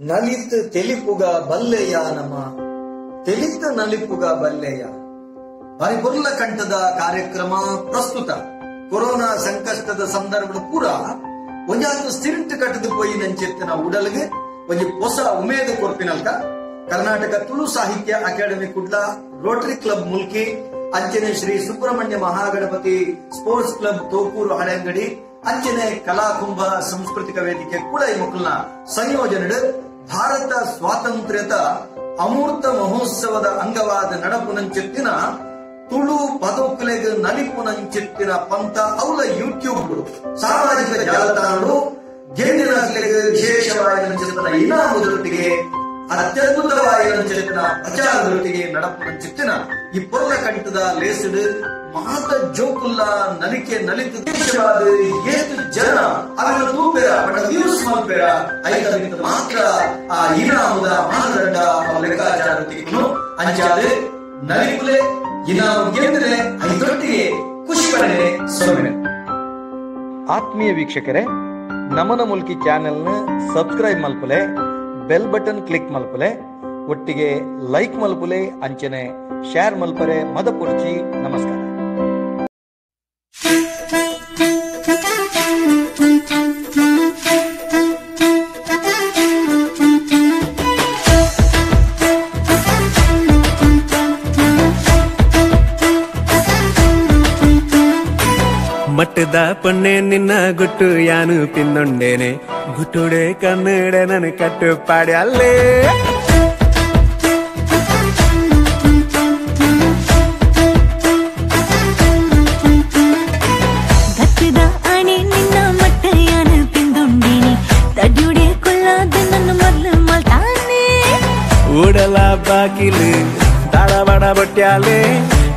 ನಲಿತ್ ತೆಲಿಪುಗ ಬಲ್ಲೆಯ ನಮ ತೆಲಿತ ನಲಿಪುಗ ಬಲ್ಲೆಯ ಬಾರಿ ಕಂಠದ ಕಾರ್ಯಕ್ರಮ ಪ್ರಸ್ತುತ ಕೊರೋನಾ ಸಂಕಷ್ಟದ ಸಂದರ್ಭದ ಪೂರ ಒಂಜಾತು ಸಿರಿಂಟ್ ಕಟ್ಟದು ಪೋಯಿ ನಂಚೆತ್ತಿನ ಉಡಲ್ಗೆ ಒಂಜಿ ಹೊಸ ಉಮೇದು ಕೊರ್ಪಿನಲ್ಕ Karnataka Tulu Sahitya academy Kudla, rotary club Mulki, ಅಂಚನೆ ಶ್ರೀ ಸುಬ್ರಹ್ಮಣ್ಯ ಮಹಾಗಣಪತಿ ಸ್ಪೋರ್ಟ್ಸ್ ಕ್ಲಬ್ ತೋಕೂರು ಹಳೆಂಗಡಿ, ಅಂಚನೆ ಕಲಾಕುಂಭ ಸಾಂಸ್ಕೃತಿಕ ವೇದಿಕೆ ಕುಳೈ ಮುಕುಲ್ನ ಸಂಯೋಜನೆ ಭಾರತ ಸ್ವಾತಂತ್ರ್ಯದ ಅಮೂರ್ತ ಮಹೋತ್ಸವದ ಅಂಗವಾದ ನಡಪುನಂಚೆತ್ತಿನ ತುಳು ಪದೋಕುಲೆಗ್ ನಲಿಪುನಂಚೆತ್ತಿನ ಪಂಥ ಅವಲ ಯೂಟ್ಯೂಬ್ ಸಾಮಾಜಿಕ ಜಾಲತಾಣಗಳು ಗೆಂದಿನ ವಿಶೇಷವಾದ ಇನಾಮುದೊಟ್ಟಿಗೆ ಅತ್ಯದ್ಭುತವಾದ ಪ್ರಚಾರದೊಟ್ಟಿಗೆ ನಡಪುನಂಚೆತ್ತಿನ ಈ ಪೊರ್ಲ ಕಂಠದ ಲೇಸಿಡು ಮಾತ ಜೋಕುಲ್ಲ ನಲಿಕೆ ನಲಿತು ದೇಶವಾದ ಏತು ಜನ ಅವರ ತೂಪೆರ ಬಡ ವ್ಯೂಸ್ ಮಲ್ಪೆರ ಐತ ಮಾತ್ರ ಆ ಇನಾಮುದ ಮಾನದಂಡ ಲೆಕ್ಕಾಚಾರ ಅಂಚಾದ ನಲಿಪುಲೆ ಇನಾಮು ಗೆದ್ದರೆ ಐದೊಟ್ಟಿಗೆ ಖುಷಿ ಪಡೆನೆ ಸೊನ್ನೆ. ಆತ್ಮೀಯ ವೀಕ್ಷಕರೇ, ನಮನ ಮುಲ್ಕಿ ಚಾನೆಲ್ನ ಸಬ್ಸ್ಕ್ರೈಬ್ ಮಲ್ಪುಲೆ, ಬೆಲ್ ಬಟನ್ ಕ್ಲಿಕ್ ಮಲ್ಪುಲೆ, ಒಟ್ಟಿಗೆ ಲೈಕ್ ಮಲ್ಪುಲೆ, ಅಂಚನೆ ಶೇರ್ ಮಲ್ಪರೆ ಮದಪುರ್ಚಿ. ನಮಸ್ಕಾರ. ಮಟ್ಟದ ಪೊನ್ನೆ ನಿನ್ನ ಗುಟ್ಟು ಯಾನು ಪಿನ್ನೊಂಡೇನೆ, ಗುಟ್ಟುಡೆ ಕನ್ನಡ ನನ್ ಕಟ್ಟು ಪಾಡಿ ಅಲ್ಲೇ. ಗತ್ತದ ಆಣೆ ನಿನ್ನ ಮಟ್ಟ ಯಾನು ಪಿಂದೊಂಡೇನೆ, ತಡ್ಯುಡೆ ಕೊಲ್ಲಾದ ನನ್ನ ಮೊದಲು ಮಲ್ತಾನೆ. ಉಡಲ ಬಾಕಿಲು ದಾಳಬಡ ಬಟ್ಯಾಲೆ,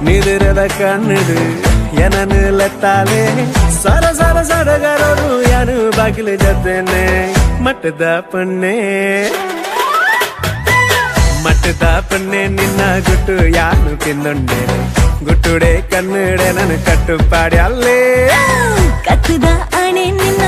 ನಿದುರದ ಕನ್ನಡು ಏನನು ಲೆತ್ತಾಲೆ, ಸರ ಸರ ಸಡಗರರು ಯಾನು ಬಾಗಿಲು ಜದ್ದೇನೆ. ಮಟ್ಟದ ಪೊನ್ನೆ ಮಟ್ಟದ ಪೊನ್ನೆ ನಿನ್ನ ಗುಟ್ಟು ಯಾನು ತಿಂದೊಂಡೇನೆ, ಗುಟ್ಟುಡೆ ಕನ್ನಡೆ ನನ್ ಕಟ್ಟು ಪಾಡಿ ಅಲ್ಲೇ. ಕತ್ತದ ಆಣೆ ನಿನ್ನ